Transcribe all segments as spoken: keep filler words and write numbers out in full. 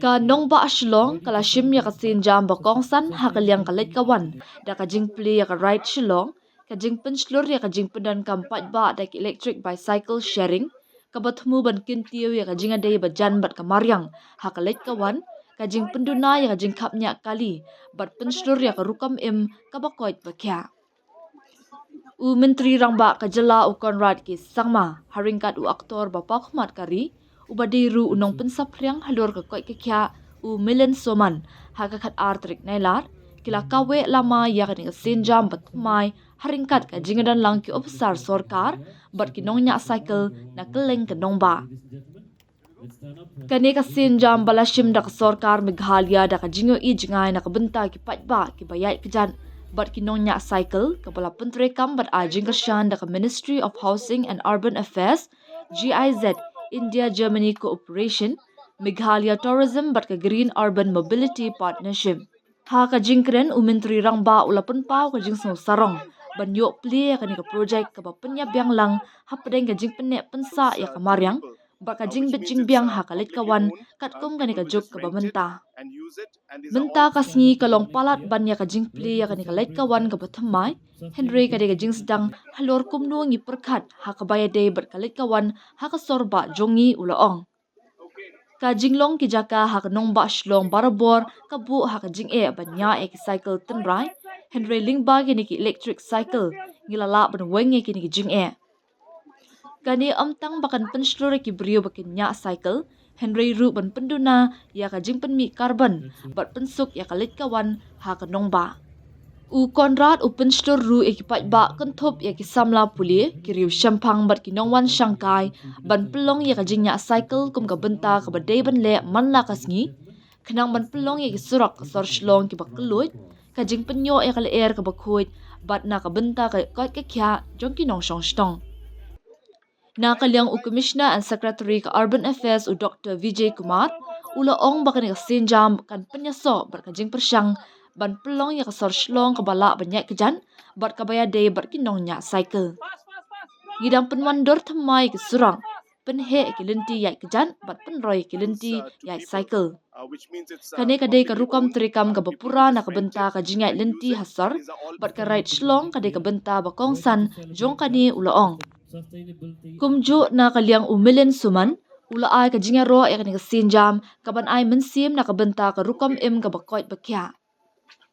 Ka nongbah Shillong ka la shim ïa ka sienjam ba kongsan ha ka liang ka leit ka wan da ka jingplie ïa ka Ride Shillong, ka jingpynshlur ïa ka jingpyndonkam paidbah da ki electric bicycle sharing, kaba thmu ban kyntiew ïa ka jingïadei ba jan bad ka mariang ha ka leit ka wan, ka jingpynduna ïa ka jingkhapngiah kali bad pynshlur ïa ka rukom im kaba koit ba khiah. U Myntri Rangbah ka jylla u Conrad K Sangma, ha ryngkat u aktor ba paw khmat ka ri, uba dei ruh u nongpynsaphriang halor ka koit ka khiah, u Milen Soman, ha ka khatar tarik Nailar, ki la kaweh lama ïa kane ka sienjam ba thymmai, ha ryngkat ka jingdon lang ki ophisar sorkar bad ki nongñiah cycle na kylleng ka nongbah. Kane ka sienjam ba la shim da ka sorkar Meghalaya da ka jingïohi jngai na ka bynta ki paidbah kiba ïaid kjat bad ki nongñiah cycle, kaba la pyntreikam bad ai jingkyrshan da ka Ministry of Housing and Urban Affairs, G I Z, India Germany Cooperation, Meghalaya Tourism bad ka Green Urban Mobility Partnership. Ha ka jingkren, u Myntri Rangbah u la pynpaw ka jingsngewsarong ban ïoh plie ïa kane ka projek kaba pynïabiang lang hapdeng ka jingpynneh pynsah ïa ka mariang bad ka jingbit jingbiang ha ka leit ka wan katkum kane ka juk kaba mynta. Mynta ka sngi ka long palat ban ïa ka jingplie ïa kane ka leit ka wan kaba thymmai, hynrei ka dei ka jingsdang halor kumno ngi pyrkhat ha kaba ïadei bad ka leit ka wan ha ka sor bah jong ngi, u la ong. Ka jinglong ki jaka ha ka nongbah Shillong barabor ka buh ha ka jingeh ban ñiah ïa ki cycle tynrai, hynrei lyngba kine ki electric cycle ngi la lah ban weng ïa kine ki jingeh. Kane ym tang ba kan pynshlur ïa ki briew ba kin ñiah cycle, hynrei ruh ban pynduna ïa ka jingpynmih carbon bad pynsuk ïa ka leit ka wan ha ka nongbah. U Conrad u pynshlur ruh ïa ki paidbah kynthup ïa ki samla pule, ki riew shemphang bad ki nongwan shangkai ban pynlong ïa ka jingñiah cycle kum ka bynta kaba dei ban leh man la ka sngi, khnang ban pynlong ïa ki surok ka sor Shillong kiba kylluid, ka jingpynïoh ïa ka lyer kaba khuid bad na ka bynta ka koit ka khiah jong ki nongshong shnong. Na ka liang u Commissioner and Secretary ka Urban Affairs, u Doctor Vijay Kumar, u la ong ba kane ka sienjam kan pynïasoh bad ka jingpyrshang ban pynlong ïa ka sor Shillong kaba lah ban ïaid kjat bad kaba ïadei bad ki nongñiah cycle. Ngi dang pynwandur thymmai ïa ki surok, pynheh ïa ki lynti ïaid kjat bad pynroi ïa ki lynti ïaid cycle. Kane ka dei ka rukom treikam kaba pura na ka bynta ka jingïaid lynti ha sor, bad ka Ride Shillong ka dei ka bynta ba kongsan jong kane, u la ong. Kumjuh na ka liang u Milen Suman, u la ai ka jingïaroh ïa kane ka sienjam kaban ai mynsiem na ka bynta ka rukom im kaba koit ba khiah.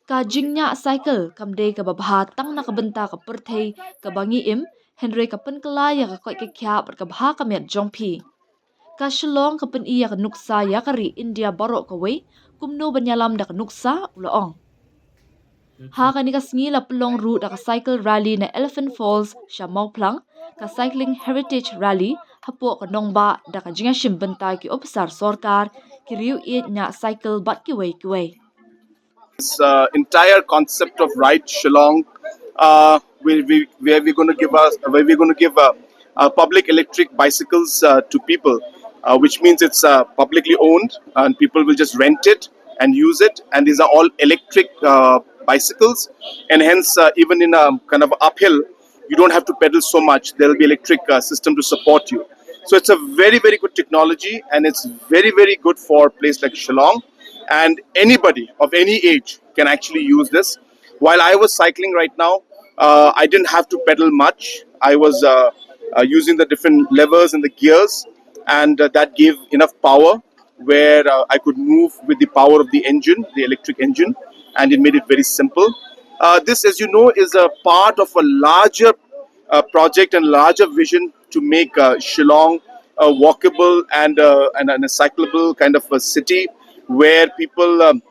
Ka jingñiah cycle kam dei kaba bha tang na ka bynta ka pyrthei kaba ngi im, hynrei ka pynkylla ïa ka koit ka khiah bad ka bha ka met jong phi. Ka Shillong ka pyni ïa ka nuksa ïa ka ri India baroh kawei, kumno ban ïalam da ka nuksa, u la ong. Ha kane ka sngi la pynlong ruh da ka cycle rally na Elephant Falls sha Mawphlang, ka Cycling Heritage Rally, hapoh ka nongbah da ka jingïashim bynta ki ophisar sorkar, ki riew ïeit ñiah cycle bad kiwei kiwei. This uh, entire concept of Ride Shillong, uh, we, we, where we're going to give us, where we're going to give uh, uh, public electric bicycles uh, to people, uh, which means it's uh, publicly owned and people will just rent it and use it. And these are all electric uh, bicycles, and hence uh, even in a kind of uphill, you don't have to pedal so much. There'll be electric uh, system to support you. So it's a very, very good technology, and it's very, very good for a place like Shillong. And anybody of any age can actually use this. While I was cycling right now, uh, I didn't have to pedal much. I was uh, uh, using the different levers and the gears, and uh, that gave enough power where uh, I could move with the power of the engine, the electric engine, and it made it very simple. Uh, this, as you know, is a part of a larger uh, project and larger vision to make uh, Shillong a walkable and, uh, and, and a cyclable kind of a city where people um,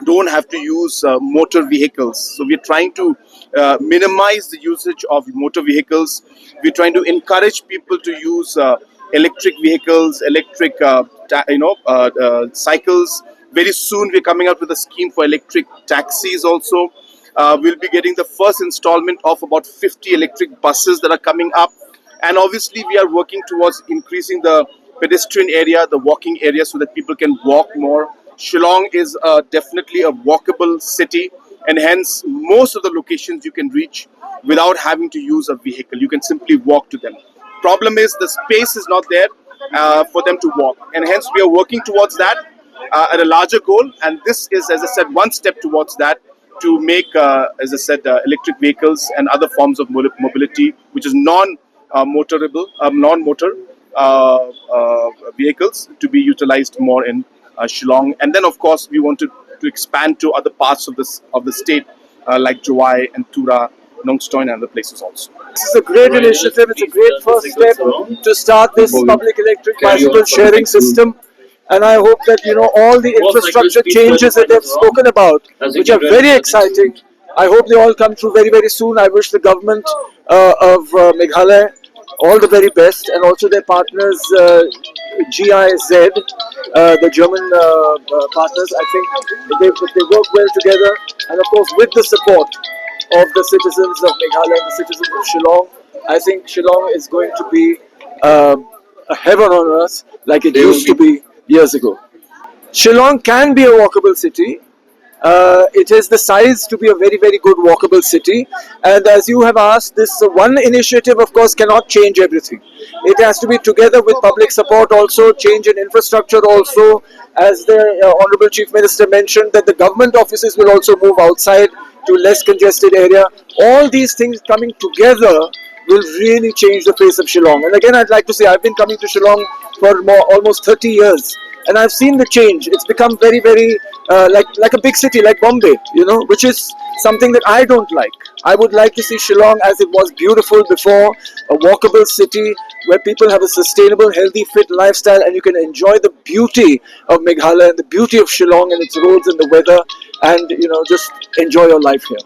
don't have to use uh, motor vehicles. So we're trying to uh, minimize the usage of motor vehicles. We're trying to encourage people to use uh, electric vehicles, electric, uh, ta- you know, uh, uh, cycles. Very soon, we're coming out with a scheme for electric taxis also. Uh, we'll be getting the first installment of about fifty electric buses that are coming up. And obviously, we are working towards increasing the pedestrian area, the walking area, so that people can walk more. Shillong is uh, definitely a walkable city, and hence most of the locations you can reach without having to use a vehicle. You can simply walk to them. Problem is, the space is not there uh, for them to walk, and hence we are working towards that. uh, at a larger goal, and this is, as I said, one step towards that, to make, uh, as I said, uh, electric vehicles and other forms of mo- mobility, which is non uh, motorable, um, non-motor uh, uh, vehicles to be utilized more in uh, Shillong. And then, of course, we want to, to expand to other parts of this of the state, uh, like Jowai and Tura, Nongstoin, and other places also. This is a great initiative. It's a great first step to start this public electric bicycle sharing system. And I hope that, you know, all the infrastructure changes that they've spoken about, which are very exciting, I hope they all come true very, very soon. I wish the government uh, of uh, Meghalaya all the very best, and also their partners, uh, G I Z, uh, the German uh, uh, partners. I think they, they work well together, and of course, with the support of the citizens of Meghalaya and the citizens of Shillong, I think Shillong is going to be um, a heaven on earth like it used to be years ago. Shillong can be a walkable city. Uh, it has the size to be a very, very good walkable city. And as you have asked, this one initiative, of course, cannot change everything. It has to be together with public support also, change in infrastructure also. As the uh, Honorable Chief Minister mentioned, that the government offices will also move outside to less congested area. All these things coming together will really change the face of Shillong. And again, I'd like to say I've been coming to Shillong for more, almost thirty years, and I've seen the change. It's become very, very uh, like like a big city like Bombay, you know, which is something that I don't like. I would like to see Shillong as it was beautiful before, a walkable city where people have a sustainable, healthy, fit lifestyle, and you can enjoy the beauty of Meghalaya and the beauty of Shillong and its roads and the weather, and, you know, just enjoy your life here.